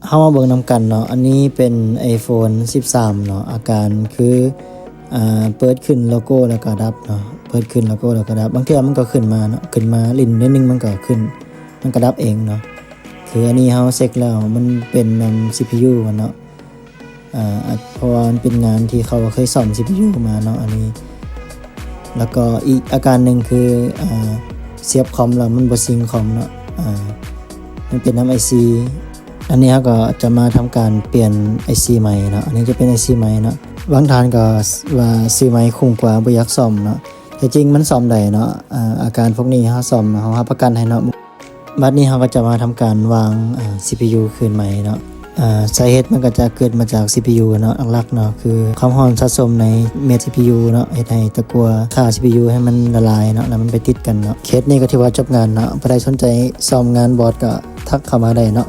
ເຮົາມາເບິ່ງນຳກັນເນາະ. ອັນນີ້ເປັນ iPhone ສິບສາມເນາະ. ອາການຄື ອ່າ ເປີດຂຶ້ນໂລໂກ້ແລ້ວກໍດັບເນາະ, ເປີດຂຶ້ນໂລໂກ້ແລ້ວກໍດັບ. ບາງເທື່ອມັນກໍຂຶ້ນມາເນາະ, ຂຶ້ນມາຫຼິ້ນໜ້ອຍໜຶ່ງ ມັນກໍຂຶ້ນ ມັນກໍດັບເອງເນາະ. ຄືອັນນີ້ເຮົາເຊັກແລ້ວ ມັນເປັນນຳ ຊີພີຢູ ມັນເນາະ. ອ່າ ເພາະວ່າມັນເປັນງານທີ່ເຂົາເຄີຍສ້ອມ ຊີພີຢູ ມາເນາະ ອັນນີ້. ແລ້ວກໍອີກອາການໜຶ່ງຄື ອ່າ ສຽບຄອມແລ້ວມັນບໍ່ຊິງຄອມເນາະ, ອ່າ ມັນເປັນນຳ ໄອຊີ. ອັນນີ້ເຮົາກໍຈະມາທຳການປ່ຽນ ໄອຊີ ໃໝ່ເນາະ, ອັນນີ້ຈະເປັນ ໄອຊີ ໃໝ່ເນາະ. ບາງທ່ານກໍວ່າຊື້ໃໝ່ຄຸ້ມກວ່າ ບໍ່ຢາກສ້ອມເນາະ, ແຕ່ຈິງມັນສ້ອມໄດ້ເນາະ. ອາ ອາການພວກນີ້ເຮົາສ້ອມ ເຮົາຮັບປະກັນໃຫ້ເນາະ. ບັດນີ້ເຮົາກໍຈະມາທຳການວາງ ອ່າ ຊີພີຢູ ຄືນໃໝ່ເນາະ. ອ່າ ສາເຫດມັນກໍຈະເກີດມາຈາກ ຊີພີຢູ ເນາະ, ຫຼັກໆເນາະ ຄືຄວາມຮ້ອນສະສົມໃນເມັດ ຊີພີຢູ ເນາະ, ເຮັດໃຫ້ຕະກົ່ວຂ້າ ຊີພີຢູ ໃຫ້ມັນລະລາຍເນາະ ແລ້ວມັນໄປຕິດກັນເນາະ. ເຄສນີ້ກໍຖືວ່າຈົບງານເນາະ, ຜູ້ໃດສົນໃຈສ້ອມງານບອດກໍທັກເຂົ້າມາໄດ້ເນາະ.